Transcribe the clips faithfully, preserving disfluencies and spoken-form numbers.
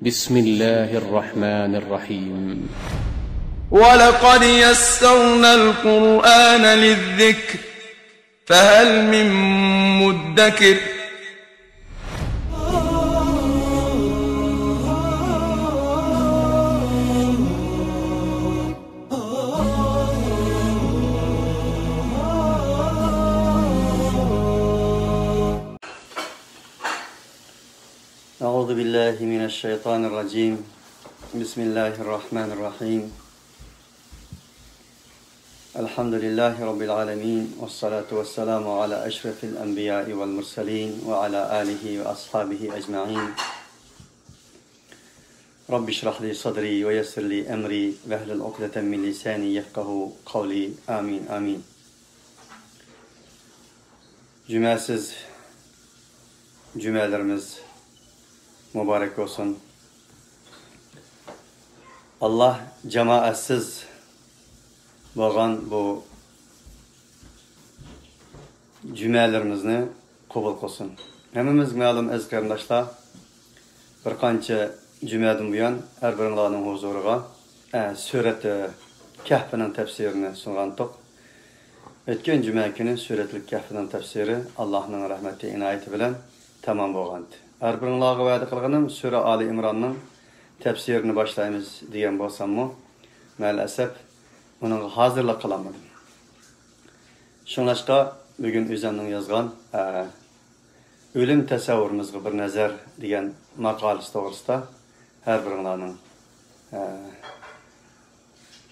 بسم الله الرحمن الرحيم. ولقد يسرنا القرآن للذكر فهل من مدكر. أعوذ بالله من الشيطان الرجيم. بسم الله الرحمن الرحيم. الحمد لله رب العالمين، والصلاة والسلام على أشرف الأنبياء والمرسلين وعلى آله وأصحابه أجمعين. رب اشرح لي صدري ويسر لي أمري واحلل عقدة من لساني يفقهوا قولي. آمين، آمين. جۈمەسىز جۈمەلىرىمىز مۇبارەك بولسۇن. ئاللا جامائەتسىز بولغان بۇ جۈمەلىرىمىزنى قوبۇل قىلسۇن. ھەممىمىزگە مەلۇم، ئەزىز قېرىنداشلار، بىر قانچە جۈمەدىن بۇيان ھەر بىرىڭلارنىڭ ھۇزۇرىغا، ئە، سۈرەت، ئە، كەھپىنىڭ تەپسىرىنى سۇنغانتۇق. ئۆتكەن جۈمە كۈنى سۈرەتۇل كەھپىنىڭ تەپسىرى ئاللانىڭ رەھمىتى، ئىنايىتى بىلەن تامام بولغانىدى. ھەر بىرىڭلارغا ۋەدە قىلغىنىم، سۈرە ئالى ئىمراننىڭ تەپسىرىنى باشلايمىز دېگەن بولساممۇ، مەلئەسەپ، ئۇنىڭغا ھازىرلىق قىلالمىدىم. شۇڭلاشقا، بۈگۈن ئۆزۈمنىڭ يازغان، ئە، ئۆلۈم تەسەۋۋۇرىمىزغا بىر نەزەر دېگەن ماقالىسى توغرىسىدا ھەر بىرىڭلارنىڭ، ئە،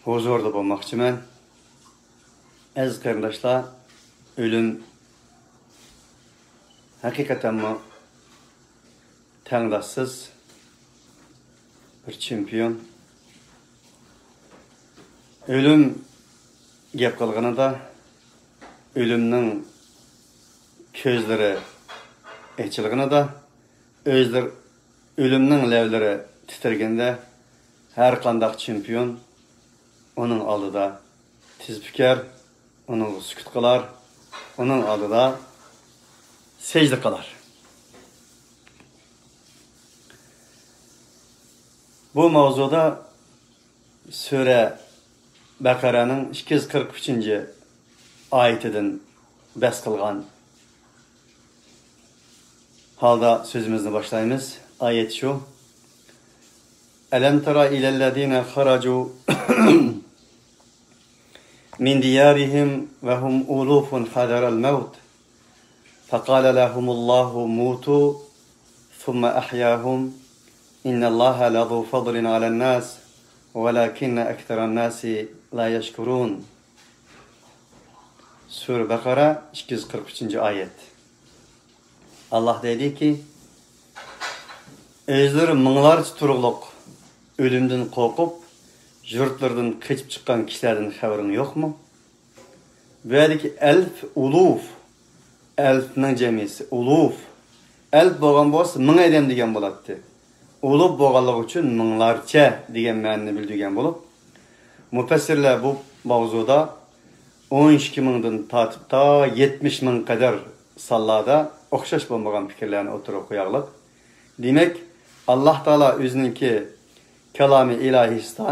ھۇزۇرىدا بولماقچىمەن. ئەزىز قېرىنداشلار، ئۆلۈم ھەقىقەتەنمۇ تەڭداشسىز بىر چېمپىيون. ئۆلۈم گەپ قىلغىنىدا، ئۆلۈمنىڭ كۆزلىرى ئېچىلغىنىدا، ئۆزلىرى، ئۆلۈمنىڭ لەۋلىرى تىترىگەندە، ھەر قانداق چېمپىيون ئۇنىڭ ئالدىدا تىز پۈكەر، ئۇنىڭغا سۈكۈت قىلار، ئۇنىڭ ئالدىدا سەجدە قىلار. بۇ ماۋزۇدا سۈرە بەقەرەنىڭ ئىككى يۈز قىرىق ئۈچىنچى ئايىتىدىن بەس قىلغان ھالدا سۆزىمىزنى باشلايمىز. ئايەت شۇ. ألم تر إلى الذين خرجوا من ديارهم وهم ألوف حذر الموت فقال لهم الله موتوا ثم أحياهم إن الله لذو فضل على الناس ولكن أكثر الناس لا يشكرون. سۈرە بەقەرە، ئىككى يۈز قىرىق ئۈچىنچى ئايەت. ئاللا دەيدىكى، ئۆزلىرى مىڭلارچە تۇرۇقلۇق ئۆلۈمدىن قورقۇپ، يۇرتلىرىدىن قېچىپ چىققان كىشىلەردىن خەۋىرىڭ يوقمۇ؟ بۇ يەردىكى ئەلف، ئۇلۇف، ئەلفنىڭ جەمئىسى ئۇلۇف. ئەلف بولغان بولسا مىڭ ئادەم دېگەن بولاتتى. ئۇلۇف بولغانلىقى ئۈچۈن مىڭلارچە دېگەن مەنىنى بىلدۈرگەن بولۇپ، مۇپەسسىرلەر بۇ ماۋزۇدا ئون ئىككى مىڭدىن تارتىپ تا يەتمىش مىڭ قەدەر سانلاردا ئوخشاش بولمىغان پىكىرلەرنى ئوتتۇرىغا قويارلىق. دېمەك، ئاللا تائالا ئۆزىنىڭكى كالامى ئىلاھىسىدا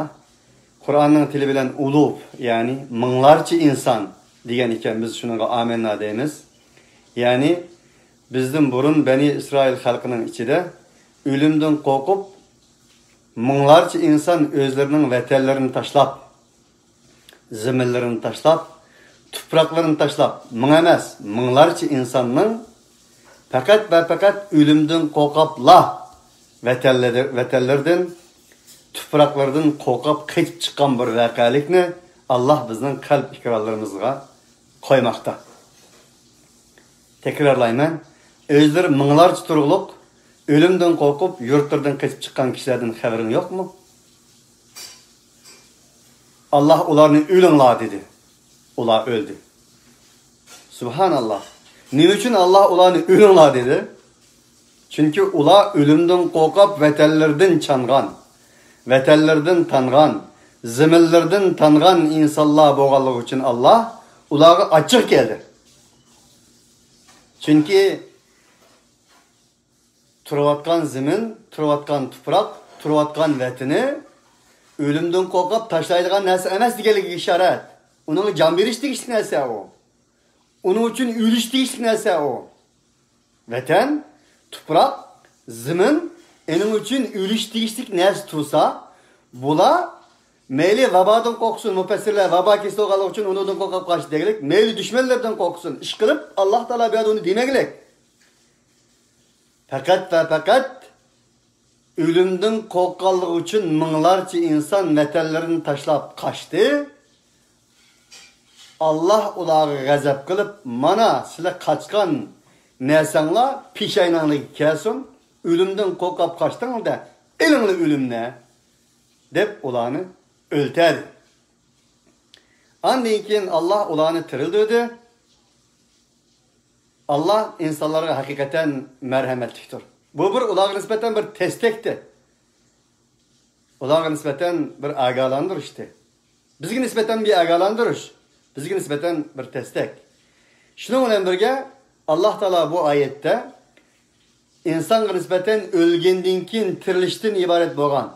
قۇرئاننىڭ تىلى بىلەن ئۇلۇف، يەنى مىڭلارچە ئىنسان دېگەن ئىكەن، بىز شۇنىڭغا ئامەننا دەيمىز. يەنى بىزدىن بۇرۇن بەنى ئىسرائىل خەلقىنىڭ ئىچىدە ئۆلۈمدىن قورقۇپ، مىڭلارچە ئىنسان ئۆزلىرىنىڭ ۋەتەنلىرىنى تاشلاپ، زېمىنلىرىنى تاشلاپ، تۇپراقلىرىنى تاشلاپ، مىڭ ئەمەس، مىڭلارچە ئىنساننىڭ پەقەت ۋە پەقەت ئۆلۈمدىن قورقۇپلا ۋەتەنلىرى-، ۋەتەنلىرىدىن، تۇپراقلىرىدىن قورقۇپ قېچىپ چىققان بىر ۋەقەلىكنى ئاللا بىزنىڭ قەلب ئىقرارلىرىمىزغا قويماقتا. تەكرارلايمەن، ئۆزلىرى مىڭلارچە تۇرۇقلۇق ئۆلۈمدىن قورقۇپ يۇرتلىرىدىن قېچىپ چىققان كىشىلەردىن خەۋىرىڭ يوقمۇ؟ ئاللا ئۇلارنى ئۆلۈڭلار دېدى. ئۇلار ئۆلدى. سۇبھاناللا. نېمە ئۈچۈن ئاللا ئۇلارنى ئۆلۈڭلار دېدى؟ چۈنكى ئۇلار ئۆلۈمدىن قورقۇپ ۋەتەنلىرىدىن چانغان، ۋەتەنلىرىدىن تانغان، زېمىنلىرىدىن تانغان ئىنسانلار بولغانلىقى ئۈچۈن ئاللا ئۇلارغا ئاچچىق كەلدى. چۈنكى تۇرۇۋاتقان زېمىن، تۇرۇۋاتقان تۇپراق تۇرۇۋاتقان ۋەتىنى ئۆلۈمدىن قورقۇپ تاشلايدىغان نەرسە ئەمەس دېگەنلىكىگە ئىشارەت. ئۇنىڭغا جان بېرىش تېگىشلىك نەرسە ئۇ. ئۇنىڭ ئۈچۈن ئۆلۈش تېگىشلىك نەرسە ئۇ. ۋەتەن، تۇپراق، زېمىن ئېنىڭ ئۈچۈن ئۆلۈش تېگىشلىك نەرسە تۇرسا، بۇلار مەيلى ۋابادىن قورقسۇن، مۇپەسسىرلەر ۋابا كېسىلى بولغانلىقى ئۈچۈن ئۇنىڭدىن قورقۇپ قاچتى دېگىلىك، مەيلى دۈشمەنلىرىدىن قورقسۇن، ئىشقىلىپ ئاللاھ تائالا بۇ يەردە ئۇنى دېمەگلىك. پەقەت ۋە پەقەت ئۆلۈمدىن قورققانلىقى ئۈچۈن مىڭلارچە ئىنسان ۋەتەنلىرىنى تاشلاپ قاچتى. ئاللاھ ئۇلارغا غەزەپ قىلىپ، مانا سىلەر قاچقان نەرسەڭلار پېشاينىڭلارغا كەلسۇن، ئۆلۈمدىن قورقۇپ قاچتىڭلار-دە، ئېلىڭلار ئۆلۈمنى، دەپ ئۇلارنى ئۆلتۈردى. ئاندىن كېيىن ئاللاھ ئۇلارنى تىرىلدۈردى. ئاللاھ ئىنسانلارغا ھەقىقەتەن مەرھەمەتلىكتۇر. بۇ بىر ئۇلارغا نىسبەتەن بىر تەستەكتى. ئۇلارغا نىسبەتەن بىر ئاگاھلاندۇرۇشتى. بىزگە نىسبەتەن بىر ئاگاھلاندۇرۇش. بىزگە نىسبەتەن بىر تەستەك. شۇنىڭ بىلەن بىرگە، ئاللاھ تائالا بۇ ئايەتتە ئىنسانغا نىسبەتەن ئۆلگەندىن كېيىن تىرىلىشتىن ئىبارەت بولغان،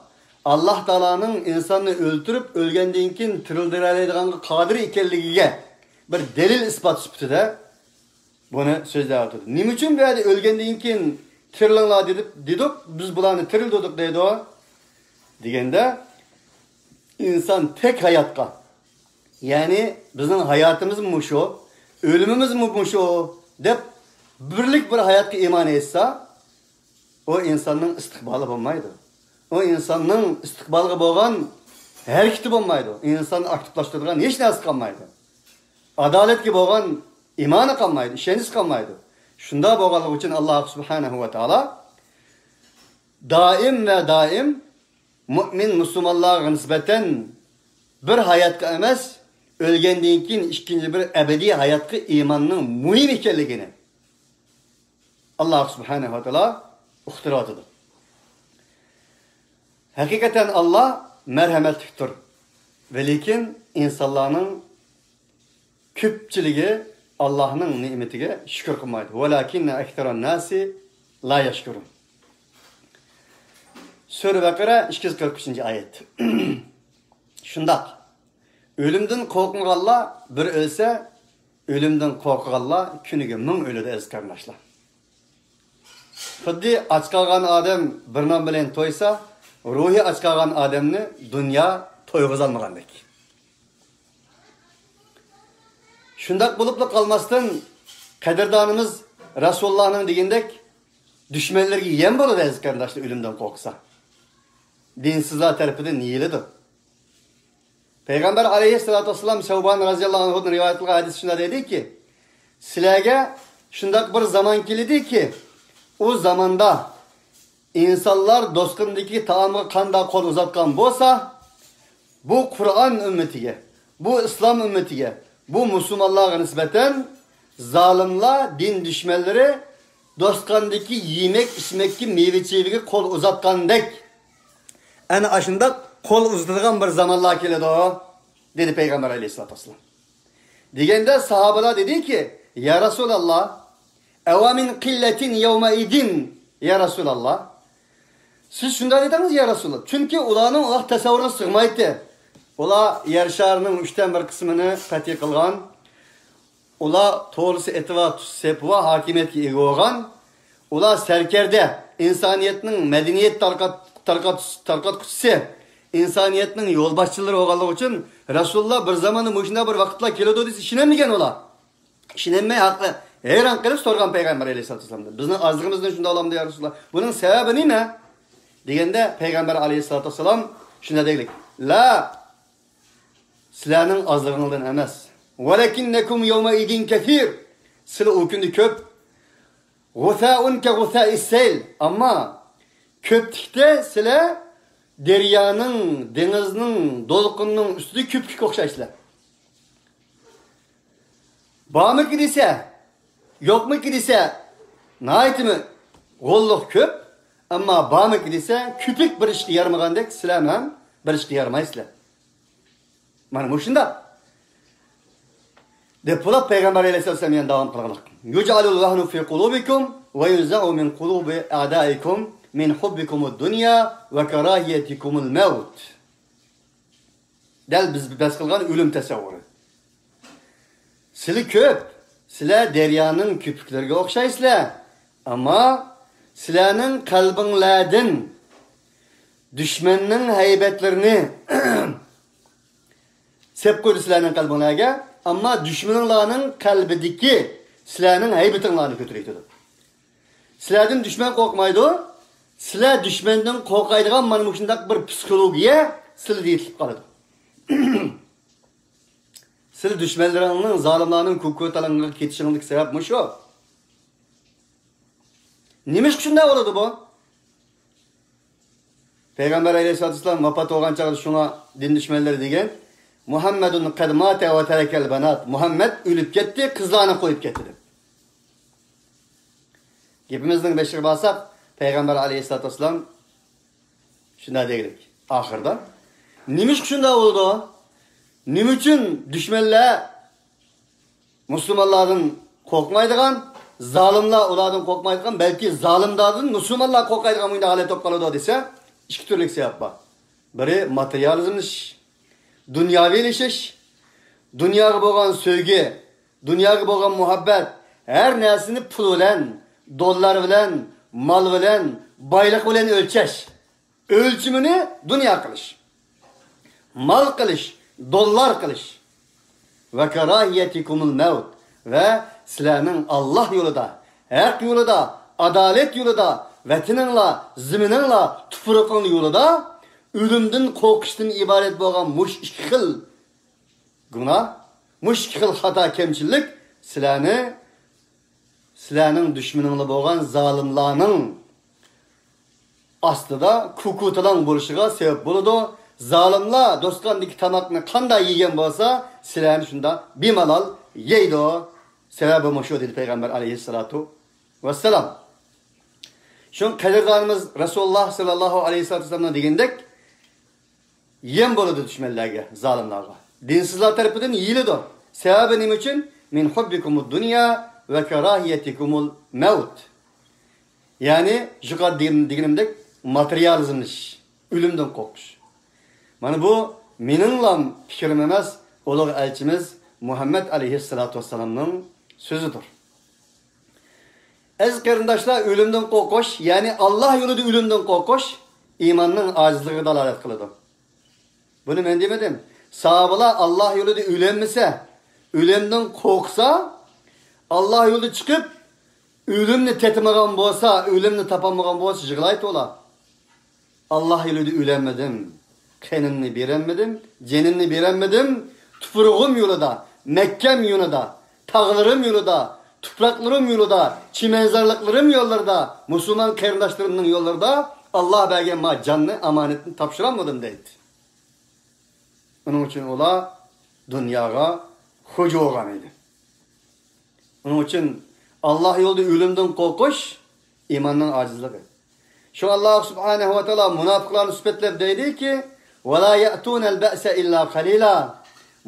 ئاللاھ تائالانىڭ ئىنساننى ئۆلتۈرۈپ، ئۆلگەندىن كېيىن تىرىلدۈرەلەيدىغانغا قادىر ئىكەنلىكىگە بىر دەلىل ئىسپات سۈپىتىدە بۇنى سۆزلەۋاتىدۇ. نېمە ئۈچۈن بۇ يەردە ئۆلگەندىن كېيىن تىرىلىڭلار دېدۇق، دېدۇق، بىز بۇلارنى تىرىلدۈردۇق دەيدۇ؟ دېگەندە، ئىنسان تەك ھاياتقا، يەنى بىزنىڭ ھاياتىمىزمۇ مۇشۇ، ئۆلۈمىمىزمۇ مۇشۇ دەپ بىرلىك بىر ھاياتقا ئىمان ئېيتسا، ئۇ ئىنساننىڭ ئىستىقبالى بولمايدۇ. ئۇ ئىنساننىڭ ئىستىقبالغا بولغان ھەرىكىتى بولمايدۇ. ئىنساننى ئاكتىپلاشتۇرىدىغان ھېچ نەرسە قالمايدۇ. ئادالەتكە بولغان ئىمانى قالمايدۇ، ئىشەنچىسى قالمايدۇ. شۇنداق بولغانلىقى ئۈچۈن ئاللاھ سۇبھانەھۇ ۋە تائالا دائىم ۋە دائىم مۇئمىن مۇسۇلمانلارغا نىسبەتەن بىر ھاياتقا ئەمەس، ئۆلگەندىن كېيىن ئىككىنچى بىر ئەبەدىي ھاياتقا ئىماننىڭ مۇھىم ئىكەنلىكىنى ئاللاھ سۇبھانەھۇ ۋە تائالا ئۇقتۇرۇۋاتىدۇ. ھەقىقەتەن ئاللاھ مەرھەمەتلىكتۇر. ۋە لېكىن ئىنسانلارنىڭ كۆپچىلىكى ئاللاھنىڭ نېمىتىگە شۈكۈر قىلمايدۇ. ۋەلەكىننە ئەكسەرەن ناسى لا يەشكۇرۇن. سۈرە بەقەرە، ئىككى يۈز قىرىق ئۈچىنچى ئايەت. شۇنداق. ئۆلۈمدىن قورقمىغانلار بىر ئۆلسە، ئۆلۈمدىن قورقىدىغانلار كۈنىگە مىڭ ئۆلىدۇ، ئەزىز قېرىنداشلار. خۇددى ئاچ قالغان ئادەم بىر نان بىلەن تويسا، روھى ئاچ قالغان ئادەمنى دۇنيا تويغۇزالمىغاندەك. شۇنداق بولۇپلا قالماستىن، قەدىردانىمىز رەسۇلۇللاھنىڭ دېگىنىدەك، دۈشمەنلىرىگە يەم بولىدۇ، ئەزىز قېرىنداشلار، ئۆلۈمدىن قورقسا. دىنسىزلار تەرىپىدىن يېيىلىدۇ. پەيغەمبەر ئەلەيھىسسالاتۇ ۋەسسالام سەۋبان رەزىياللاھۇ ئەنھۇدىن رىۋايەت قىلغان ھەدىس شۇنداق دەيدىكى، سىلەرگە شۇنداق بىر زامان كېلىدىكى، ئۇ زاماندا ئىنسانلار دوسكىنىدىكى تائامغا قانداق قول ئۇزاتقان بولسا، بۇ قۇرئان ئۈممىتىگە، بۇ ئىسلام ئۈممىتىگە، بۇ مۇسۇلمانلارغا نىسبەتەن زالىملار، دىن دۈشمەنلىرى دوستخانىدىكى يېمەك-ئىچمەككە، مېۋە-چېۋىگە قول ئۇزاتقاندەك، ئەنە ئاشۇنداق قول ئۇزىتىدىغان بىر زامانلار كېلىدۇ، دېدى پەيغەمبەر ئەلەيھىسسالاتۇ ۋەسسالام. دېگەندە ساھابىلار دېدىكى، يا رەسۇلاللا، ئەۋە مىن قىللەتىن يەۋمەئىدىن، يا رەسۇلاللا. سىز شۇنداق دېدىڭىز، يا رەسۇلاللا. چۈنكى ئۇلارنىڭ ئۇنداق تەسەۋۋۇرىغا سىغمايتتى. ئۇلار يەر شارىنىڭ ئۈچتىن بىر قىسمىنى پەتھى قىلغان. ئۇلار توغرىسى ئېتىبار تۇتسا سېپىۋا ھاكىمىيەتكە ئىگە بولغان. ئۇلار سەركەردە، ئىنسانىيەتنىڭ مەدەنىيەت تارقات-، تارقات-، تارقاتقۇچىسى، ئىنسانىيەتنىڭ يولباشچىلىرى بولغانلىقى ئۈچۈن رەسۇلۇللا بىر زاماندا مۇشۇنداق بىر ۋاقىتلار كېلىدۇ دېسە ئىشىنەلمىگەن ئۇلار. ئىشىنەلمەي ھەققى ھەيران قېلىپ سورىغان پەيغەمبەر ئەلەيھىسسالاتۇ ۋەسسالامدىن، بىزنىڭ ئازلىقىمىزدىن شۇنداق بولامدۇ يا رەسۇلاللا؟ بۇنىڭ سەۋەبى نېمە؟ دېگەندە پەيغەمبەر ئەلەيھىسسالاتۇ ۋەسسالام شۇنداق دېگەنلىك، لا، سىلەرنىڭ ئازلىقىڭلاردىن ئەمەس. ۋەلەكىننەكۇم يەۋمەئىدىن كەسىر. سىلەر ئۇ كۈندە كۆپ. غۇسائۇن كەغۇسائىس سەيل. ئەمما كۆپلۈكتە سىلەر دەريانىڭ، دېڭىزنىڭ، دولقۇننىڭ ئۈستىدە كۆپۈككە ئوخشايسىلەر. بارمىكى دېسە، يوقمىكى دېسە، ناھايىتىمۇ غوللۇق كۆپ، ئەمما بارمىكى دېسە، كۆپۈك بىر ئىشقا يارىمىغاندەك سىلەرمۇ ھەم بىر ئىشقا يارىمايسىلەر. مانا مۇشۇنداق دەپ بولۇپ پەيغەمبەر ئەلەيھىسسالام يەنە داۋام قىلغانلىق. يۇجئەلۇل ۋەھنۇ فى قۇلۇبىكۇم ۋە يۇنزەئۇ مىن قۇلۇبى ئەئدائىكۇم مِنْ حُبِّكُمُ الدُّنْيَا وَكَرَاهِيَتِكُمُ الْمَوْتَ. دەل بىز بەس قىلغان ئۆلۈم تەسەۋۋۇرى. سىلى كۆپ، سىلەر دەريانىڭ كۆپۈكلىرىگە ئوخشايسىلەر. ئەمما سىلەرنىڭ قەلبىڭلاردىن دۈشمەننىڭ ھەيبەتلىرىنى سېلىپ قويدى سىلەرنىڭ قەلبىڭلارغا. ئەمما دۈشمىنىڭلارنىڭ قەلبىدىكى سىلەرنىڭ ھەيبىتىڭلارنى كۆتۈرۈۋېتىدۇ. سىلەردىن دۈشمەن قورقمايدۇ. سىلەر دۈشمەندىن قورقايدىغان مانا مۇشۇنداق بىر پسىخولوگىيە سىلىدە يېتىلىپ قالىدۇ. سىلەر دۈشمەنلىرىڭنىڭ، زالىملارنىڭ كوكۇتىلىڭىغا كېتىشىڭلىك سەۋەب مۇشۇ. نېمىشقا شۇنداق بولىدۇ بۇ؟ پەيغەمبەر ئەلەيھىسسالاتۇ ۋەسسالام ۋاپات بولغان چاغدا شۇڭا دىن دۈشمەنلىرى دېگەن، مۇھەممەدۇن قەد ماتە ۋە تەرەكەل بەنات، مۇھەممەد ئۆلۈپ كەتتى، قىزلارنى قويۇپ كەتتى دەپ. گېپىمىزنىڭ بېشىغا بارساق، پەيغەمبەر ئەلەيھىسسالاتۇ ۋەسسالام شۇنداق دېگۈدەك ئاخىرىدا، نېمىشقا شۇنداق بولىدۇ؟ نېمە ئۈچۈن دۈشمەنلەر مۇسۇلمانلاردىن قورقمايدىغان، زالىملار ئۇلاردىن قورقمايدىغان، بەلكى زالىملاردىن مۇسۇلمانلار قورقايدىغان مۇنداق ھالەت بولۇپ قالىدۇ دېسە، ئىككى تۈرلۈك سەۋەب بار. بىرى ماتېرىيالىزملىشىش، دۇنياۋىلىشىش، دۇنياغا بولغان سۆيگۈ، دۇنياغا بولغان مۇھەببەت، ھەر نەرسىنى پۇل بىلەن، دوللار بىلەن، مال بىلەن، بايلىق بىلەن ئۆلچەش. ئۆلچىمىنى دۇنيا قىلىش، مال قىلىش، دوللار قىلىش. ۋە كاراھىيەتىكۇمۇل مەۋت، ۋە سىلەرنىڭ ئاللاھ يولىدا، ھەق يولىدا، ئادالەت يولىدا، ۋەتىنىڭلار، زېمىنىڭلار، تۇپرىقىڭلار يولىدا ئۆلۈمدىن قورقۇشتىن ئىبارەت بولغان مۇشۇ ئىككى خىل گۇناھ، مۇشۇ ئىككى خىل خاتا، كەمچىللىك سىلەرنى، سىلەرنىڭ دۈشمىنىڭلار بولغان زالىملارنىڭ ئاستىدا كۇكۇتىلاڭ بولۇشىغا سەۋەب بولىدۇ. زالىملار دوستخانىدىكى تاماقنى قانداق يېگەن بولسا، سىلەرنى شۇنداق بىمالال يەيدۇ. سەۋەبى مۇشۇ، دېدى پەيغەمبەر ئەلەيھىسسالاتۇ ۋەسسالام. شۇڭا قەدىردانىمىز رەسۇلۇللاھ ساللاللاھۇ ئەلەيھى ۋەسەللەمنىڭ دېگىنىدەك، يەم بولىدۇ دۈشمەنلەرگە، زالىملارغا. دىنسىزلار تەرىپىدىن يېيىلىدۇ. سەۋەبى نېمە ئۈچۈن؟ مىن ھۇببىكۇمۇد دۇنيا ۋە كاراھىيەتىكۇمۇل مەۋت. يەنى يۇقىرىدا دېگىنىمدەك ماتېرىيالىزملىشىش، ئۆلۈمدىن قورقۇش. مانا بۇ مېنىڭلام پىكرىم ئەمەس، ئۇلۇغ ئەلچىمىز مۇھەممەد ئەلەيھىسسالاتۇ ۋەسسالامنىڭ سۆزىدۇر. ئەزىز قېرىنداشلار، ئۆلۈمدىن قورقۇش، يەنى ئاللاھ يولىدا ئۆلۈمدىن قورقۇش ئىماننىڭ ئاجىزلىقىغا دالالەت قىلىدۇ. بۇنى مەن دېمىدىم. ساھابىلار ئاللاھ يولىدا ئۆلەلمىسە، ئۆلۈمدىن قورقسا، ئاللاھ يولىدا چىقىپ، ئۆلۈمنى تېتىمىغان بولسا، ئۆلۈمنى تاپالمىغان بولسا، يىغلايتتى ئۇلار. ئاللاھ يولىدا ئۆلەلمىدىم، قېنىمنى بېرەلمىدىم، جېنىمنى بېرەلمىدىم، تۇپرىقىم يولىدا، مەككەم يولىدا، تاغلىرىم يولىدا، تۇپراقلىرىم يولىدا، چىمەنزارلىقلىرىم يوللىرىدا، مۇسۇلمان قېرىنداشلىرىمنىڭ يوللىرىدا ئاللاھ بەرگەن ما جاننى، ئامانەتنى تاپشۇرالمىدىم دەيتتى. ئۇنىڭ ئۈچۈن ئۇلار دۇنياغا خوجا بولغان ئىدى. ئۇنىڭ ئۈچۈن ئاللاھ يولىدا ئۆلۈمدىن قورقۇش ئىماننىڭ ئاجىزلىقى. شۇڭا ئاللاھ سۇبھانەھۇ ۋە تائالا مۇناپىقلارنى سۈپەتلەپ دەيدىكى، ۋەلا يەئتۇنەل بەئسە ئىللا قەلىلا.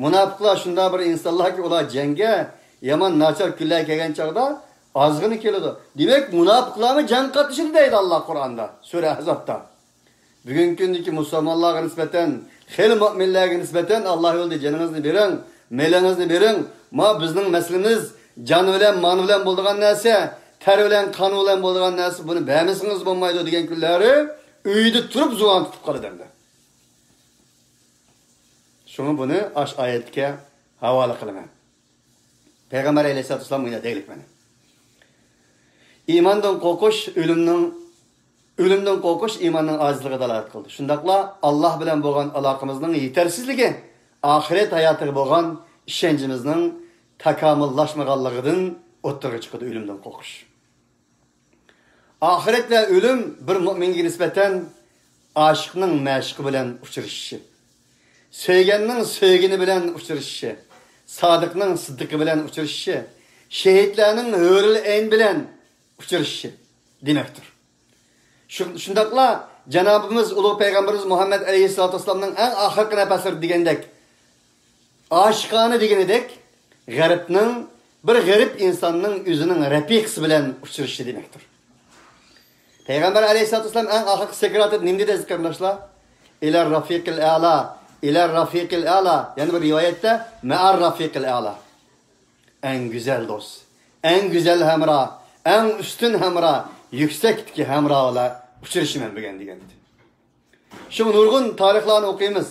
مۇناپىقلار شۇنداق بىر ئىنسانلاركى، ئۇلار جەڭگە يامان ناچار كۈنلەر كەلگەن چاغدا ئازغىنە كېلىدۇ. دېمەك، مۇناپىقلارمۇ جەڭ قاتنىشىدۇ دەيدۇ ئاللاھ قۇرئاندا، سۈرە ئەھزابتا. بۈگۈنكى كۈندىكى مۇسۇلمانلارغا نىسبەتەن، خېلى مۆمىنلەرگە نىسبەتەن، ئاللاھ يولىدا جېنىڭىزنى بېرىڭ، مېلىڭىزنى بېرىڭ، ما بىزنىڭ مەسىلىمىز جان بىلەن، مال بىلەن بولىدىغان نەرسە، تەر بىلەن، قان بىلەن بولىدىغان نەرسە، بۇنى بەرمىسىڭىز بولمايدۇ دېگەن كۈنلەرى ئۆيدە تۇرۇپ زۇۋان تۇتۇپ قالىدۇ ئەمدى. شۇڭا بۇنى ئاش ئايەتكە ھاۋالە قىلىمەن. پەيغەمبەر ئەلەيھىسسالاتۇ ۋەسسالام مۇنداق دەيلىك مانا. ئىماندىن قورقۇش ئۆلۈمنىڭ، ئۆلۈمدىن قورقۇش ئىماننىڭ ئاجىزلىقىغا دالالەت قىلىدۇ. شۇنداقلا ئاللاھ بىلەن بولغان ئالاقىمىزنىڭ يېتەرسىزلىكى ئاخىرەت ھاياتىغا بولغان ئىشەنچىمىزنىڭ تاكامۇللاشمىغانلىقىدىن ئوتتۇرىغا چىقىدۇ ئۆلۈمدىن قورقۇش. ئاخىرەت ۋە ئۆلۈم بىر مۆمىنگە نىسبەتەن ئاشىقنىڭ مەشۇقى بىلەن ئۇچرىشىشى، سۆيگەننىڭ سۆيگىنى بىلەن ئۇچرىشىشى، سادىقنىڭ سىددىقى بىلەن ئۇچرىشىشى، شېھىتلەرنىڭ ھۆرۈل ئەين بىلەن ئۇچرىشىشى دېمەكتۇر. شۇ-، شۇنداقلا جانابىمىز ئۇلۇغ پەيغەمبىرىمىز مۇھەممەد ئەلەيھىسسالاتۇ ۋەسسالامنىڭ ئەڭ ئاخىرقى نەپەسلىرىدە دېگەندەك، ئاشىقانە دېگىنىدەك، غەربنىڭ، بىر غېرىب ئىنساننىڭ ئۆزىنىڭ رەپىقىسى بىلەن ئۇچرىشىشى دېمەكتۇر. پەيغەمبەر ئەلەيھىسسالاتۇ ۋەسسالام ئەڭ ئاخىرقى سەكراتىدا نېمە دېدى، ئەزىز قېرىنداشلار؟ «ئىلەر رەفىقىل ئەلا، ئىلەر رەفىقىل ئەلا.» يەنە بىر رىۋايەتتە، «مەئەر رەفىقىل ئەلا.» ئەڭ گۈزەل دوست، ئەڭ گۈزەل ھەمراھ، ئەڭ ئۈستۈن ھەمراھ، يۈكسەكتىكى ھەمراھ بىلەن ئۇچرىشىمەن بۈگۈن دېگەن ئىدى. شۇ نۇرغۇن تارىخلارنى ئوقۇيمىز.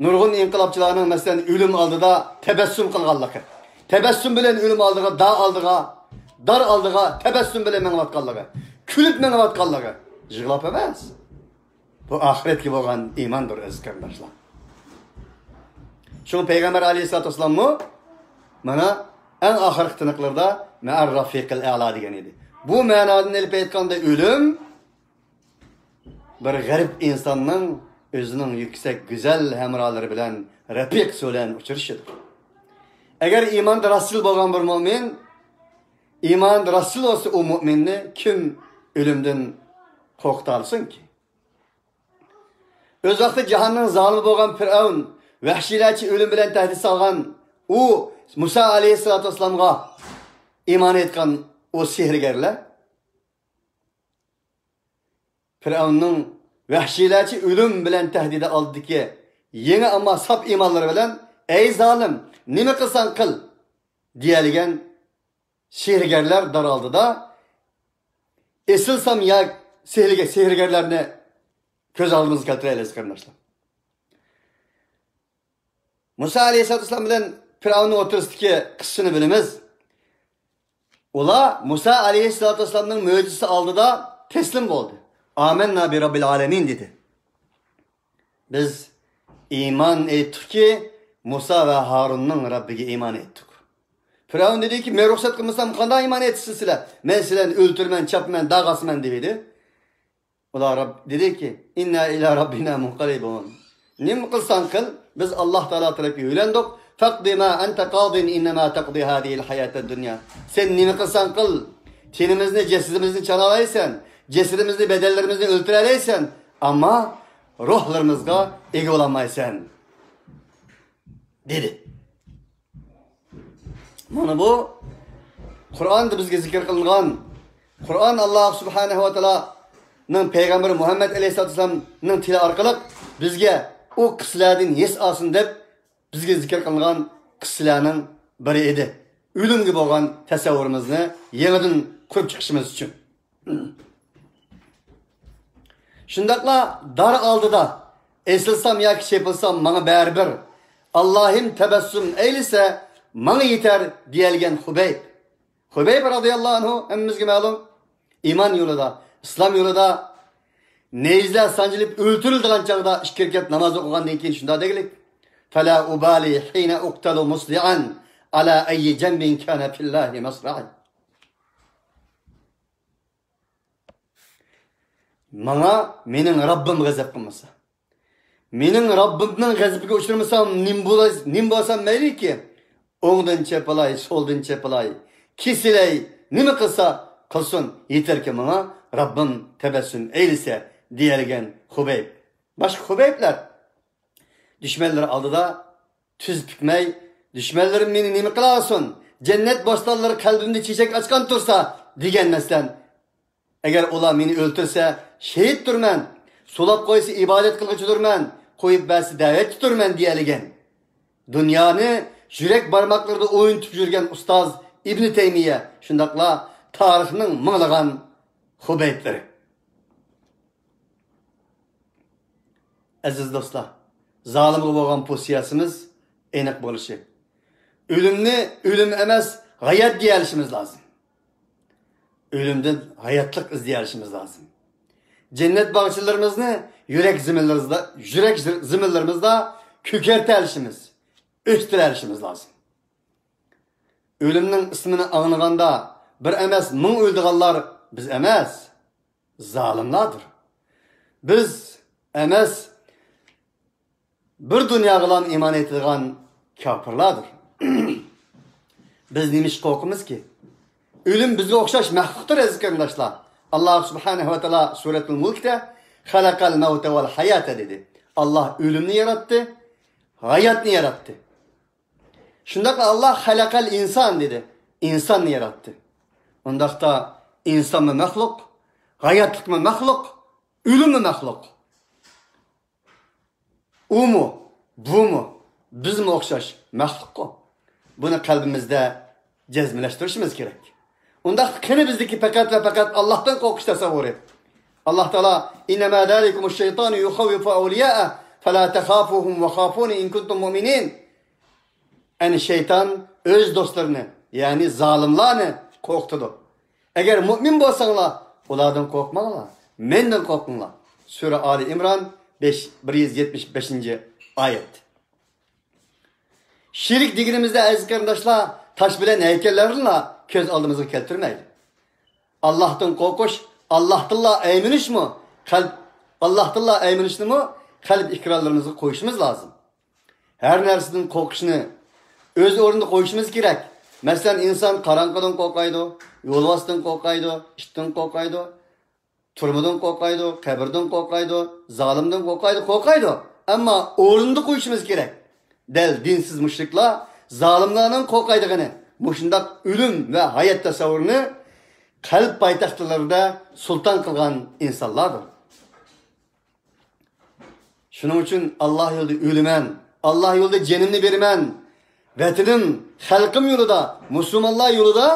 نۇرغۇن ئىنقىلابچىلارنىڭ، مەسىلەن، ئۆلۈم ئالدىدا تەبەسسۇم قىلغانلىقى، تەبەسسۇم بىلەن ئۆلۈم ئالدىغا، دار ئالدىغا، دار ئالدىغا تەبەسسۇم بىلەن مېڭىۋاتقانلىقى، كۈلۈپ مېڭىۋاتقانلىقى، يىغلاپ ئەمەس. بۇ ئاخىرەتكە بولغان ئىماندۇر، ئەزىز قېرىنداشلار. شۇڭا پەيغەمبەر ئەلەيھىسسالاتۇ ۋەسسالاممۇ مانا ئەڭ ئاخىرقى تىنىقلىرىدا «مەئەر رەفىقىل ئەلا» دېگەن ئىدى. بۇ مەنادىن ئېلىپ ئېيتقاندا، ئۆلۈم بىر غەرىب ئىنساننىڭ ئۆزىنىڭ يۈكسەك، گۈزەل ھەمراھلىرى بىلەن، رەپىقىسى بىلەن ئۇچرىشىدۇ. ئەگەر ئىماندا راستچىل بولغان بىر مۆمىن، ئىماندا راستچىل بولسا، ئۇ مۆمىننى كىم ئۆلۈمدىن قورقۇتالىسۇنكى؟ ئۆز ۋاقتىدا جاھاننىڭ زالىمى بولغان پىرئەۋن ۋەھشىيلەرچە ئۆلۈم بىلەن تەھدىت سالغان ئۇ مۇسا ئەلەيھىسسالاتۇ ۋەسسالامغا ئىمان ئېيتقان ئۇ سېھىرگەرلەر، پىرئەۋننىڭ ۋەھشىيلەرچە ئۆلۈم بىلەن تەھدىتى ئالدىدىكى يېڭى، ئەمما ساپ ئىمانلىرى بىلەن، «ئەي زالىم، نېمە قىلساڭ قىل» دېيەلىگەن سېھىرگەرلەر دار ئالدىدا ئېسىل سام يا سېھىرگە-، سېھىرگەرلەرنى كۆز ئالدىمىزغا كەلتۈرەيلى، ئەزىز قېرىنداشلار. مۇسا ئەلەيھىسسالاتۇ ۋەسسالام بىلەن پىرئەۋننىڭ ئوتتۇرىسىدىكى قىسسىنى بىلىمىز. ئۇلار مۇسا ئەلەيھىسسالاتۇ ۋەسسالامنىڭ مۆجىزىسى ئالدىدا تەسلىم بولدى. «ئامەننا بى رەببىل ئالەمىن» دېدى. «بىز ئىمان ئېيتتۇقكى، مۇسا ۋە ھارۇننىڭ رەببىگە ئىمان ئېيتتۇق.» پىرئەۋن دېدىكى، «مەن رۇخسەت قىلمىسام قانداق ئىمان ئېيتىسىز سىلەر؟ مەن سىلەرنى ئۆلتۈرىمەن، چاپىمەن، داغ ئاسىمەن» دېدى. ئۇلار رەب-، دېدىكى، «ئىننا ئىلا رەببىنا مۇنقەلىبۇن.» نېمە قىلساڭ قىل، بىز ئاللاھ تائالا تەرەپكە يۆلەندۇق. «فەقدى ما ئەنتە قادىن ئىننەما تەقدى ھازىھىل ھاياتەد دۇنيا.» سەن نېمە قىلساڭ قىل، تېنىمىزنى، جەسىتىمىزنى چالالايسەن، جەسىتىمىزنى، بەدەنلىرىمىزنى ئۆلتۈرەلەيسەن، ئەمما روھلىرىمىزغا ئىگە بولالمايسەن، دېدى. مانا بۇ قۇرئاندا بىزگە زىكىر قىلىنغان، قۇرئان ئاللاھ سۇبھانەھۇ ۋە تائالانىڭ پەيغەمبىرى مۇھەممەد ئەلەيھىسسالاتۇ ۋەسسالامنىڭ تىلى ئارقىلىق بىزگە ئۇ قىسسىلەردىن ھېس ئالسۇن دەپ بىزگە زىكىر قىلىنغان قىسسىلەرنىڭ بىرى ئىدى. ئۆلۈمگە بولغان تەسەۋۋۇرىمىزنى يېڭىدىن قۇرۇپ چىقىشىمىز ئۈچۈن. شۇنداقلا دار ئالدىدا ئېسىلسام ياكى چېپىلسام ماڭا بەرىبىر، ئاللاھىم تەبەسسۇم ئەيلىسە ماڭا يېتەر دېيەلىگەن خۇبەيب. خۇبەيب رازىياللاھۇ ئەنھۇ ھەممىمىزگە مەلۇم، ئىمان يولىدا، ئىسلام يولىدا نەيزىلەر سانجىلىپ ئۆلتۈرۈلىدىغان چاغدا ئىككى رەكەت ناماز ئوقۇغاندىن كېيىن شۇنداق دېگىلىك، فلا أبالي حين أقتل مصدعا على أي جنب كان في الله مصرعي. ماڭا مېنىڭ رەببىم غەزەپ قىلمىسا، مېنىڭ رەببىمنىڭ غەزىپىگە ئۇچرىمىسام، نېمە بولاي، نېمە بولسام مەيلىكى، ئوڭدىن چېپىلاي، سولدىن چېپىلاي، كېسىلەي، نېمە قىلسا قىلسۇن، يېتەركى ماڭا رەببىم تەبەسسۇم ئەيلىسە، دېيەلىگەن خۇبەيب. باشقا خۇبەيبلەر دۈشمەنلىرى ئالدىدا تۈز پۈكمەي، دۈشمەنلىرىم مېنى نېمە قىلالىسۇن، جەننەت بوستانلىرى قەلبىمدە چېچەك ئاچقان تۇرسا، دېگەن مەسىلەن. ئەگەر ئۇلار مېنى ئۆلتۈرسە، شېھىتتۇرمەن، سولاپ قويسا، ئىبادەت قىلغۇچىدۇرمەن، قويۇپ بەرسە، دەۋەتچىدۇرمەن، دېيەلىگەن. دۇنيانى يۈرەك بارماقلىرىدا ئوينىتىپ يۈرگەن ئۇستاز ئىبنى تەيمىيە، شۇنداقلا تارىخنىڭ مىڭلىغان خۇبەيبلىرى. ئەزىز دوستلار، زالىمغا بولغان پوزىتسىيەسىمىز ئېنىق بولۇشى، ئۆلۈمنى ئۆلۈم ئەمەس، ھايات دېيەلىشىمىز لازىم. ئۆلۈمدىن ھاياتلىق ئىزدىيەلىشىمىز لازىم. جەننەت باغچىلىرىمىزنى يۈرەك زېمىنلىرىمىزدا، يۈرەك زېمىنلىرىمىزدا كۆكەرتەلىشىمىز، ئۆستۈرەلىشىمىز لازىم. ئۆلۈمنىڭ ئىسمىنى ئاڭلىغاندا، بىر ئەمەس، مىڭ ئۆلىدىغانلار بىز ئەمەس، زالىملاردۇر. بىز ئەمەس، بىر دۇنياغىلا ئىمان ئېيتىدىغان كاپىرلاردۇر. بىز نېمىشقا قورقىمىزكى؟ ئۆلۈم بىزگە ئوخشاش مەخلۇقتۇر، ئەزىز قېرىنداشلار. ئاللاھ سۇبھانەھۇ ۋە تائالا سۈرەتۇل مۇلكتە «خەلەقەل مەۋتە ۋەل ھاياتە» دېدى. ئاللاھ ئۆلۈمنى ياراتتى، ھاياتنى ياراتتى. شۇنداقلا ئاللاھ «خەلەقەل ئىنسان» دېدى، ئىنساننى ياراتتى. ئۇنداقتا ئىنسانمۇ مەخلۇق، ھاياتلىقمۇ مەخلۇق، ئۆلۈممۇ مەخلۇق. ئۇمۇ، بۇمۇ، بىزمۇ ئوخشاش مەخلۇققۇ. بۇنى قەلبىمىزدە جەزملەشتۈرۈشىمىز كېرەك. ئۇنداق قېنى بىزدىكى پەقەت ۋە پەقەت ئاللاھتىن قورقۇش تەسەۋۋۇرى؟ ئاللاھ تائالا، «إنما ذلكم الشيطان يخوف أولياءه فلا تخافوهم وخافون إن كنتم مؤمنين.» ئەنە شەيتان ئۆز دوستلىرىنى، يەنى زالىملارنى قورقۇتىدۇ. ئەگەر مۇئمىن بولساڭلار، ئۇلاردىن قورقماڭلار، مەندىن قورقۇڭلار. سۈرە ئالى ئىمران، بەش، بىر يۈز يەتمىش بەشىنچى ئايەت. شېرىك دېگىنىمىزدە، ئەزىز قېرىنداشلار، تاش بىلەن ھەيكەللەرنىلا كۆز ئالدىمىزغا كەلتۈرمەيلى. ئاللاھتىن قورقۇش، ئاللاھتىنلا ئەيمىنىشمۇ، قەلب، ئاللاھتىنلا ئەيمىنىشنىمۇ قەلب ئىقرارلىرىمىزغا قويۇشىمىز لازىم. ھەر نەرسىدىن قورقۇشنى ئۆز ئورنىدا قويۇشىمىز كېرەك. مەسىلەن، ئىنسان قاراڭغۇدىن قورقايدۇ، يولۋاستىن قورقايدۇ، ئىتتىن قورقايدۇ، تۈرمىدىن قورقايدۇ، قەبرىدىن قورقايدۇ، زالىمدىن قورقايدۇ، قورقايدۇ. ئەمما ئورنىدا قويۇشىمىز كېرەك. دەل دىنسىز مۇشرىكلار زالىملارنىڭ قورقايدىغىنى مۇشۇنداق ئۆلۈم ۋە ھايات تەسەۋۋۇرىنى قەلب پايتەختلىرىدە سۇلتان قىلغان ئىنسانلاردۇر. شۇنىڭ ئۈچۈن ئاللاھ يولىدا ئۆلىمەن، ئاللاھ يولىدا جېنىمنى بېرىمەن، ۋەتىنىم، خەلقىم يولىدا، مۇسۇلمانلار يولىدا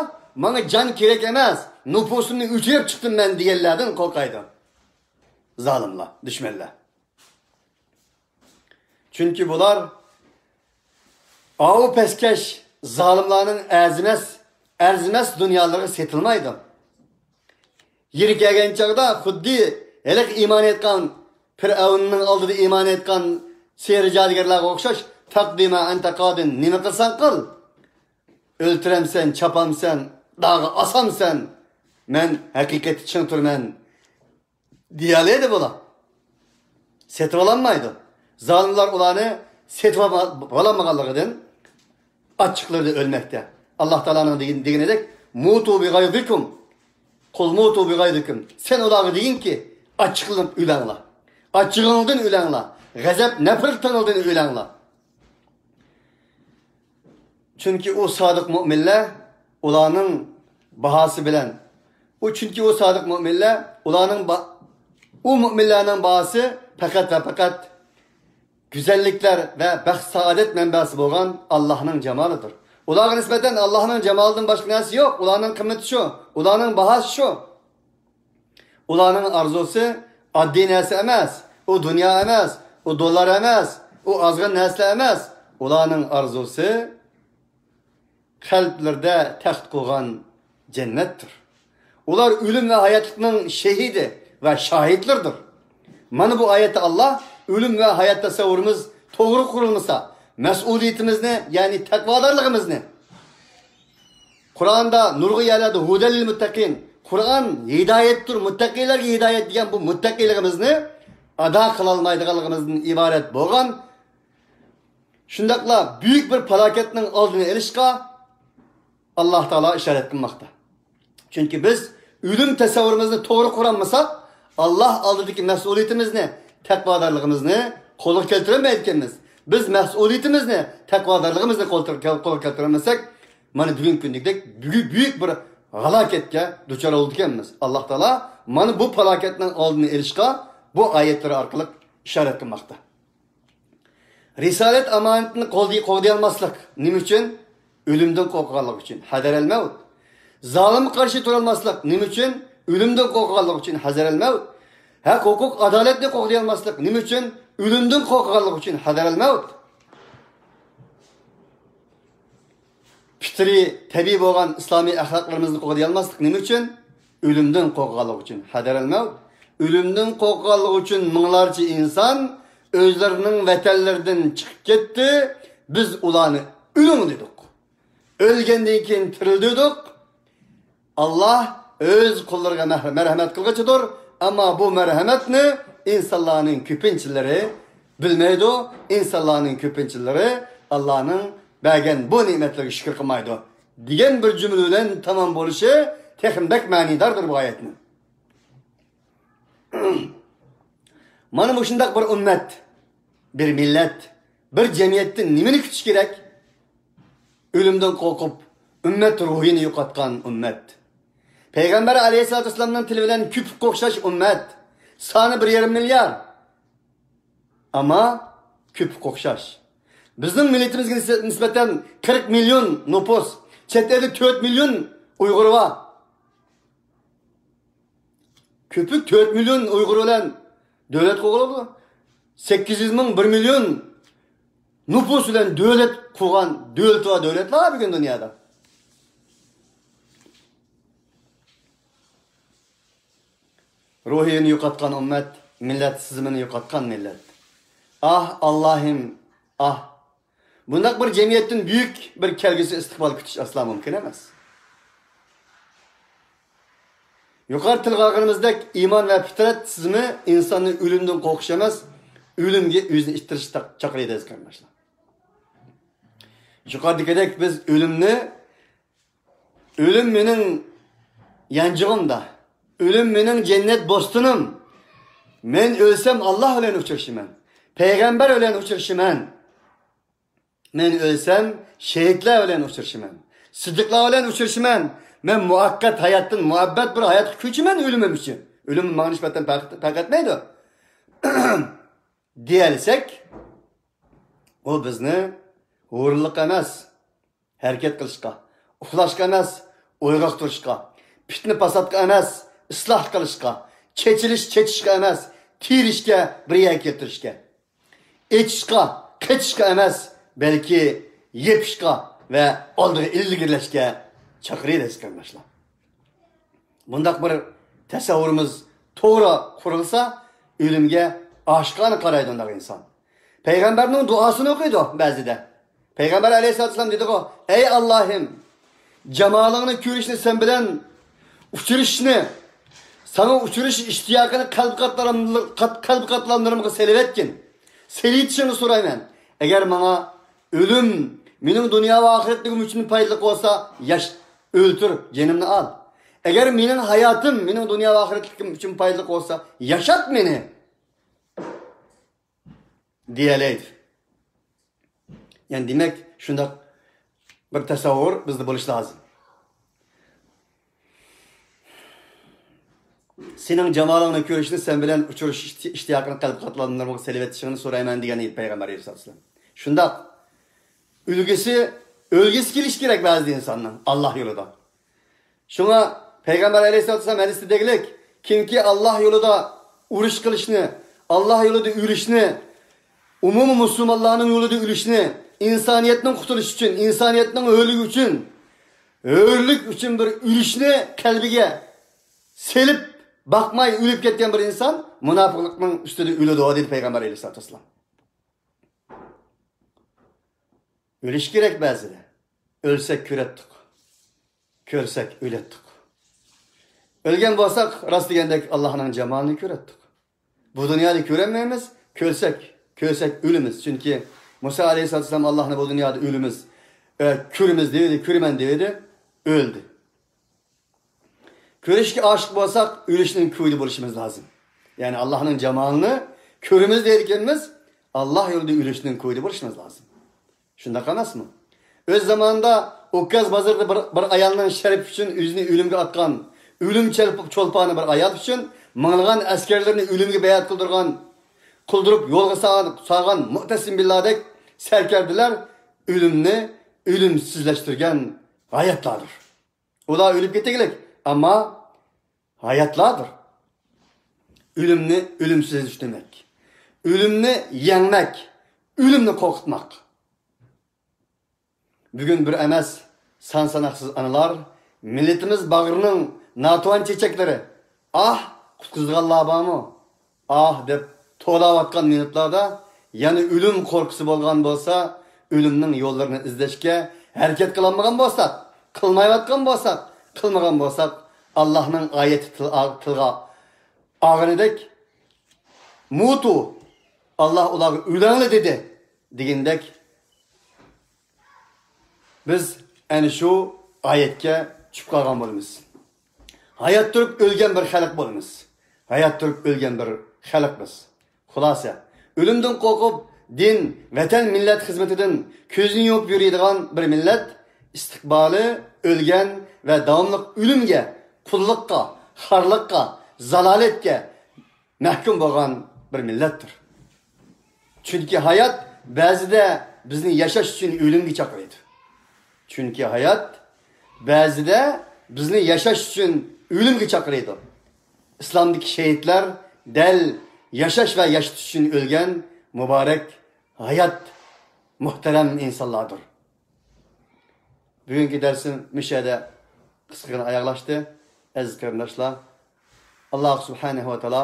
ماڭا جان كېرەك ئەمەس، نوپۇسۇمنى ئۆچۈرۈپ چىقتىم مەن دېگەنلەردىن قورقايدۇ زالىملار، دۈشمەنلەر. چۈنكى بۇلار ئاۋۇ پەسكەش زالىملارنىڭ ئەرزىمەس، ئەرزىمەس دۇنيالىرىغا سېتىلمايدۇ. يېرى كەلگەن چاغدا خۇددى ھېلىقى ئىمان ئېيتقان، پىرئەۋننىڭ ئالدىدا ئىمان ئېيتقان سېھىر جادۇگەرلەرگە ئوخشاش، «تەقدى ما ئەنتە قادىن»، نېمە قىلساڭ قىل، ئۆلتۈرەمسەن، چاپامسەن، داغا ئاسامسەن، مەن ھەقىقەتتە چىڭ تۇرىمەن، دېيەلەيدۇ بۇلار. سېتىۋالالمايدۇ. زالىملار ئۇلارنى سېتىۋالالمىغانلىقىدىن ئاچچىقلىرىدا ئۆلمەكتە. ئاللاھ تائالانىڭ دېگىنىدەك، «موتوا بغيظكم، قل موتوا بغيظكم»، سەن ئۇلارغا دېگىنكى، ئاچچىقلىنىپ ئۆلەڭلار. ئاچچىقىڭدىن ئۆلەڭلار. غەزەپ، نەپرىتىڭدىن ئۆلەڭلار. چۈنكى ئۇ سادىق مۆمىنلەر ئۇلارنىڭ باھاسى بىلەن، ئۇ، چۈنكى ئۇ سادىق مۆمىنلەر ئۇلارنىڭ با-، ئۇ مۆمىنلەرنىڭ باھاسى پەقەت ۋە پەقەت گۈزەللىكلەر ۋە بەخت-سائادەت مەنبەسى بولغان ئاللاھنىڭ جامالىدۇر. ئۇلارغا نىسبەتەن ئاللاھنىڭ جامالىدىن باشقا نەرسە يوق. ئۇلارنىڭ قىممىتى شۇ، ئۇلارنىڭ باھاسى شۇ. ئۇلارنىڭ ئارزۇسى ئاددىي نەرسە ئەمەس، ئۇ دۇنيا ئەمەس، ئۇ دوللار ئەمەس، ئۇ ئازغىنە نەرسىلەر ئەمەس. ئۇلارنىڭ ئارزۇسى قەلبلىرىدە تەخت قىلغان جەننەتتۇر. ئۇلار ئۆلۈم ۋە ھاياتلىقنىڭ شېھىدى ۋە شاھىتلىرىدۇر. مانا بۇ ئايەتتە ئاللاھ ئۆلۈم ۋە ھايات تەسەۋۋۇرىمىز توغرا قۇرۇلمىسا، مەسئۇلىيىتىمىزنى، يەنى تەقۋادارلىقىمىزنى، قۇرئاندا نۇرغۇن يەرلەردە «ھۇدەل لىل مۇتتەقىن»، قۇرئان ھىدايەتتۇر، مۇتتەقىيلەرگە ھىدايەت دېگەن بۇ مۇتتەقىيلىقىمىزنى ئادا قىلالمايدىغانلىقىمىزدىن ئىبارەت بولغان، شۇنداقلا بۈيۈك بىر پالاكەتنىڭ ئالدىنى ئېلىشقا ئاللاھ تائالا ئىشارەت قىلماقتا. چۈنكى بىز ئۆلۈم تەسەۋۋۇرىمىزنى توغرا قۇرالمىساق، ئاللاھ ئالدىدىكى مەسئۇلىيىتىمىزنى، تەقۋادارلىقىمىزنى قولغا كەلتۈرەلمەيدىكەنمىز. بىز مەسئۇلىيىتىمىزنى، تەقۋادارلىقىمىزنى قول-، قولغا كەلتۈرەلمىسەك، مانا بۈگۈنكى كۈندىكىدەك بۈگۈ-، بۈيۈك بىر ھالاكەتكە دۇچار بولىدىكەنمىز. ئاللاھ تائالا مانا بۇ پالاكەتنىڭ ئالدىنى ئېلىشقا بۇ ئايەتلىرى ئارقىلىق ئىشارەت قىلماقتا. رىسالەت ئامانىتىنى قوغدىي-، قوغدىيالماسلىق نېمە ئۈچۈن؟ ئۆلۈمدىن قورققانلىقى ئۈچۈن، ھەزەرەل مەۋت. زالىمغا قارشى تۇرالماسلىق نېمە ئۈچۈن؟ ئۆلۈمدىن قورققانلىقى ئۈچۈن، ھەزەرەل مەۋت. ھەق، ھوقۇق، ئادالەتنى قوغدىيالماسلىق نېمە ئۈچۈن؟ ئۆلۈمدىن قورققانلىقى ئۈچۈن، ھەزەرەل مەۋت. پىترىي، تەبىئىي بولغان ئىسلامىي ئەخلاقلىرىمىزنى قوغدىيالماسلىق نېمە ئۈچۈن؟ ئۆلۈمدىن قورققانلىقى ئۈچۈن، ھەزەرەل مەۋت. ئۆلۈمدىن قورققانلىقى ئۈچۈن مىڭلارچە ئىنسان ئۆزلىرىنىڭ ۋەتەنلىرىدىن چىقىپ كەتتى. بىز ئۇلارنى «ئۆلۈڭ» دېدۇق. ئۆلگەندىن كېيىن تىرىلدۈردۇق. ئاللاھ ئۆز قۇللىرىغا مەھ-، مەرھەمەت قىلغۇچىدۇر. ئەمما بۇ مەرھەمەتنى ئىنسانلارنىڭ كۆپىنچىلىرى بىلمەيدۇ. ئىنسانلارنىڭ كۆپىنچىلىرى ئاللاھنىڭ بەرگەن بۇ نېمەتلىرىگە شۈكۈر قىلمايدۇ، دېگەن بىر جۈملە بىلەن تامام بولۇشى تېخىمۇ بەك مەنىداردۇر بۇ ئايەتنىڭ. مانا مۇشۇنداق بىر ئۈممەت، بىر مىللەت، بىر جەمئىيەتتىن نېمىنى كۈتۈش كېرەك؟ ئۆلۈمدىن قورقۇپ، ئۈممەت روھىنى يوقاتقان ئۈممەت. پەيغەمبەر ئەلەيھىسسالاتۇ ۋەسسالامنىڭ تىلى بىلەن كۆپۈككە ئوخشاش ئۈممەت. سانى بىر يېرىم مىليار. ئەمما كۆپۈككە ئوخشاش. بىزنىڭ مىللىتىمىزگە نىسبەتەن قىرىق مىليون نوپۇس، چەت ئەلدە تۆت مىليون ئۇيغۇر بار. كۆپۈك تۆت مىليون ئۇيغۇر بىلەن دۆلەت قۇرغىلى بولىدۇ. سەككىز يۈز مىڭ، بىر مىليون نوپۇس بىلەن دۆلەت قۇرغان دۆلىتى بار دۆلەتلەر بار بۈگۈن دۇنيادا. روھىنى يوقاتقان ئۈممەت، مىللەت سىزىمىنى يوقاتقان مىللەت. ئاھ، ئاللاھىم، ئاھ. بۇنداق بىر جەمئىيەتتىن بۈيۈك بىر كەلگۈسى ئىستىقبال كۈتۈش ئەسلا مۇمكىن ئەمەس. يۇقىرىدا تىلغا ئالغىنىمىزدەك، ئىمان ۋە پىترەت سىزىمى ئىنساننى ئۆلۈمدىن قورقۇش ئەمەس، ئۆلۈمگە ئۆزىنى ئىتتىرىشكە چاقىرىدۇ، ئەزىز قېرىنداشلار. يۇقىرىدىكىدەك بىز ئۆلۈمنى، «ئۆلۈم مېنىڭ يانچۇقۇمدا، ئۆلۈم مېنىڭ جەننەت بوستىنىم. مەن ئۆلسەم، ئاللاھ بىلەن ئۇچرىشىمەن، پەيغەمبەر بىلەن ئۇچرىشىمەن. مەن ئۆلسەم، شېھىتلەر بىلەن ئۇچرىشىمەن، سىددىقلار بىلەن ئۇچرىشىمەن. مەن مۇۋەققەت ھاياتتىن مۇئەببەت بىر ھاياتقا كۆچىمەن ئۆلۈمۈم ئۈچۈن. ئۆلۈم ماڭا نىسبەتەن پەرق، پەرق ئەتمەيدۇ» دېيەلسەك، ئۇ بىزنى ھۇرۇنلۇققا ئەمەس، ھەرىكەت قىلىشقا، ئۇخلاشقا ئەمەس، ئويغاق تۇرۇشقا، پىتنە-پاساتقا ئەمەس، ئىسلاھ قىلىشقا، چېچىلىش-چېچىشقا ئەمەس، تىرىشكە، بىر يەرگە كەلتۈرۈشكە، ئېچىشقا، قېچىشقا ئەمەس، بەلكى يېپىشقا ۋە ئالدىغا ئىلگىرىلەشكە چاقىرىدۇ، ئەزىز قېرىنداشلار. بۇنداق بىر تەسەۋۋۇرىمىز توغرا قۇرۇلسا، ئۆلۈمگە ئاشىقانە قارايدۇ ئۇنداق ئىنسان. پەيغەمبەرنىڭ دۇئاسىنى ئوقۇيدۇ بەزىدە. پەيغەمبەر ئەلەيھىسسالاتۇ ۋەسسالام دېدىغۇ، «ئەي ئاللاھىم، جامالىڭنى كۆرۈشنى سەن بىلەن ئۇچرىشىشنى، ساڭا ئۇچرىشىش ئىشتىياقىنى قەلب قاتلام-، قات-، قەلب قاتلاملىرىمغا سېلىۋەتكىن. سېلىۋېتىشىڭنى سورايمەن. ئەگەر ماڭا ئۆلۈم مېنىڭ دۇنيا ۋە ئاخىرەتلىكىم ئۈچۈن پايدىلىق بولسا، ياش-، ئۆلتۈر، جېنىمنى ئال. ئەگەر مېنىڭ ھاياتىم مېنىڭ دۇنيا ۋە ئاخىرەتلىكىم ئۈچۈن پايدىلىق بولسا، ياشات مېنى» دېيەلەيدۇ. يەنى دېمەك، شۇنداق بىر تەسەۋۋۇر بىزدە بولۇشى لازىم. «سېنىڭ جامالىڭنى كۆرۈشنى، سەن بىلەن ئۇچرىشىش ئىشتىياقىنى قەلب قاتلاملىرىمغا سېلىۋېتىشىڭنى سورايمەن» دېگەن ئىدى پەيغەمبەر ئەلەيھىسسالام. شۇنداق. ئۆلگۈسى، ئۆلگۈسى كېلىشى كېرەك بەزىدە ئىنساننىڭ ئاللاھ يولىدا. شۇڭا پەيغەمبەر ئەلەيھىسسالاتۇ ۋەسسالام ھەدىستە دېگىلىك، «كىمكى ئاللاھ يولىدا ئۇرۇش قىلىشنى، ئاللاھ يولىدا ئۆلۈشنى، ئومۇمىي مۇسۇلمانلارنىڭ يولىدا ئۆلۈشنى، ئىنسانىيەتنىڭ قۇتۇلۇشى ئۈچۈن، ئىنسانىيەتنىڭ ھۆرلۈكى ئۈچۈن، ھۆرلۈك ئۈچۈن بىر ئۆلۈشنى قەلبىگە سېلىپ باقماي ئۆلۈپ كەتكەن بىر ئىنسان مۇناپىقلىقنىڭ ئۈستىدە ئۆلىدۇ» دېدى پەيغەمبەر ئەلەيھىسسالاتۇ ۋەسسالام. ئۆلۈش كېرەك بەزىدە. ئۆلسەك كۆرەتتۇق. كۆرسەك ئۆلەتتۇق. ئۆلگەن بولساق، راست دېگەندەك ئاللاھنىڭ جامالىنى كۆرەتتۇق. بۇ دۇنيادا كۆرەلمەيمىز، كۆرسەك، كۆرسەك ئۆلىمىز. چۈنكى مۇسا ئەلەيھىسسالام ئاللاھنى بۇ دۇنيادا ئۆلىمىز، ئە، كۆرىمىز دېۋىدى، كۆرىمەن دېۋىدى، ئۆلدى. كۆرۈشكە ئاشىق بولساق، ئۆلۈشنىڭ كويىدا بولۇشىمىز لازىم. يەنى ئاللاھنىڭ جامالىنى كۆرىمىز دەيدىكەنمىز، ئاللاھ يولىدا ئۆلۈشنىڭ كويىدا بولۇشىمىز لازىم. شۇنداق ئەمەسمۇ؟ ئۆز زامانىدا ئوكياز بازىرىدا بىر، بىر ئايالنىڭ شەرىپى ئۈچۈن ئۆزىنى ئۆلۈمگە ئاتقان، ئۆلۈم چەلپ-، چولپانى بىر ئايال ئۈچۈن مىڭلىغان ئەسكەرلىرىنى ئۆلۈمگە بەيئەت قىلدۇرغان، قىلدۇرۇپ يولغا سالغان، سالغان مۇئتەسىم بىللادەك سەركەردىلەر ئۆلۈمنى ئۆلۈمسىزلەشتۈرگەن ھاياتلاردۇر. ئۇلار ئۆلۈپ كېتىگلىك، ئەمما ھاياتلاردۇر. ئۆلۈمنى ئۆلۈمسىزلىشتۈرمەك، ئۆلۈمنى يەڭمەك، ئۆلۈمنى قورقۇتماق. بۈگۈن بىر ئەمەس، سان-ساناقسىز ئانىلار، مىللىتىمىز باغرىنىڭ ناتىۋان چېچەكلىرى، ئاھ، قۇتقۇزىدىغانلار بارمۇ؟ ئاھ دەپ توۋلاۋاتقان مىنۇتلاردا يەنە ئۆلۈم قورقۇسى بولغان بولسا، ئۆلۈمنىڭ يوللىرىنى ئىزدەشكە ھەرىكەت قىلالمىغان بولساق، قىلمايۋاتقان بولساق، قىلمىغان بولساق، ئاللاھنىڭ ئايىتى تىل-، تىلغا ئالغىنىدەك، «مۇتۇ، ئاللاھ ئۇلارغا ئۆلۈڭلار دېدى» دېگىنىدەك، بىز ئەنە شۇ ئايەتكە چۈشۈپ قالغان بولىمىز. ھايات تۇرۇپ ئۆلگەن بىر خەلق بولىمىز. ھايات تۇرۇپ ئۆلگەن بىر خەلق بىز. خۇلاسە، ئۆلۈمدىن قورقۇپ، دىن، ۋەتەن، مىللەت خىزمىتىدىن كۆزىنى يۇمۇپ يۈرىدىغان بىر مىللەت ئىستىقبالى ئۆلگەن ۋە داۋاملىق ئۆلۈمگە قۇللۇققا، خارلىققا، زالالەتكە مەھكۇم بولغان بىر مىللەتتۇر. چۈنكى ھايات بەزىدە بىزنى ياشاش ئۈچۈن ئۆلۈمگە چاقىرىدۇ. چۈنكى ھايات بەزىدە بىزنى ياشاش ئۈچۈن ئۆلۈمگە چاقىرىدۇ. ئىسلامدىكى شېھىتلەر دەل ياشاش ۋە ياشىتىش ئۈچۈن ئۆلگەن مۇبارەك ھايات، مۇھتەرەم ئىنسانلاردۇر. بۈگۈنكى دەرسىم مۇشۇ يەردە قىسقىغىنە ئاياغلاشتى. ئەزىز قېرىنداشلار، ئاللاھ سۇبھانەھۇ ۋە تائالا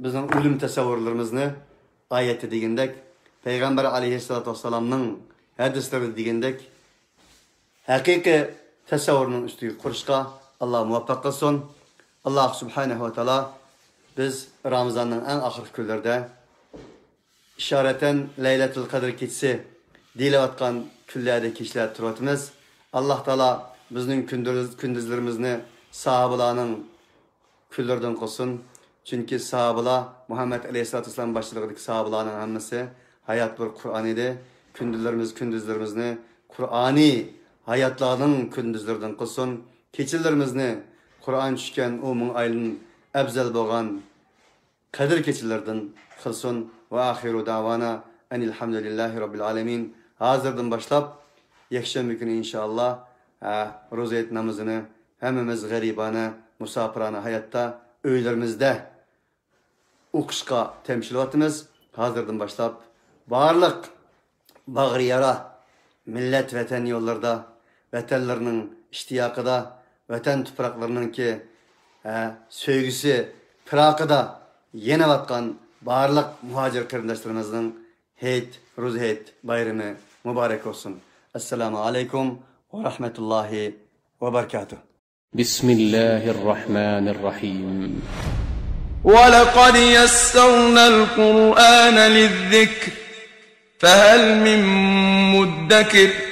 بىزنىڭ ئۆلۈم تەسەۋۋۇرلىرىمىزنى ئايەتتە دېگەندەك، پەيغەمبەر ئەلەيھىسسالاتۇ ۋەسسالامنىڭ ھەدىسلىرىدە دېگەندەك ھەقىقىي تەسەۋۋۇرنىڭ ئۈستىگە قۇرۇشقا ئاللاھ مۇۋەپپەق قىلسۇن. ئاللاھ سۇبھانەھۇ ۋە تائالا بىز رامىزاننىڭ ئەڭ ئاخىرقى كۈنلىرىدە، ئىشارەتەن لەيلەتۇل قەدىر كېچىسى دېيىلىۋاتقان كۈنلەردە، كېچىلەردە تۇرۇۋاتىمىز. ئاللاھ تائالا بىزنىڭ كۈندۈز-، كۈندۈزلىرىمىزنى ساھابىلارنىڭ كۈنلىرىدىن قىلسۇن. چۈنكى ساھابىلار، مۇھەممەد ئەلەيھىسسالاتۇ ۋەسسالام باشچىلىقىدىكى ساھابىلارنىڭ ھەممىسى ھايات بىر قۇرئان ئىدى. كۈندۈزلىرىمىز، كۈندۈزلىرىمىزنى قۇرئانىي ھاياتلارنىڭ كۈندۈزلىرىدىن قىلسۇن. كېچىلىرىمىزنى قۇرئان چۈشكەن ئۇ مىڭ ئايدىن ئەۋزەل بولغان قەدىر كېچىلىرىدىن قىلسۇن. ۋە ئاخىرۇ دەۋانا ئەنىل ھەمدۇلىللاھى رەببىل ئالەمىن. ھازىردىن باشلاپ يەكشەنبە كۈنى ئىنشائاللا، ئە، روزا ھېيت نامىزىنى ھەممىمىز غەرىبانە، مۇساپىرانە ھاياتتا ئۆيلىرىمىزدە ئوقۇشقا تەمشىلىۋاتىمىز. ھازىردىن باشلاپ بارلىق باغرى يارا، مىللەت ۋەتەن يوللىرىدا، ۋەتەنلىرىنىڭ ئىشتىياقىدا، ۋەتەن تۇپراقلىرىنىڭكى، ھە، سۆيگۈسى پىراقىدا يېنىۋاتقان بارلىق مۇھاجىر قېرىنداشلىرىمىزنىڭ ھېيت، روزا ھېيت بايرىمى مۇبارەك بولسۇن. ئەسسالامۇ ئەلەيكۇم ۋە رەھمەتۇللاھى ۋە بەرىكاتۇھ. بسم الله الرحمن الرحيم. ولقد يسرنا القرآن للذكر فهل من مدكر.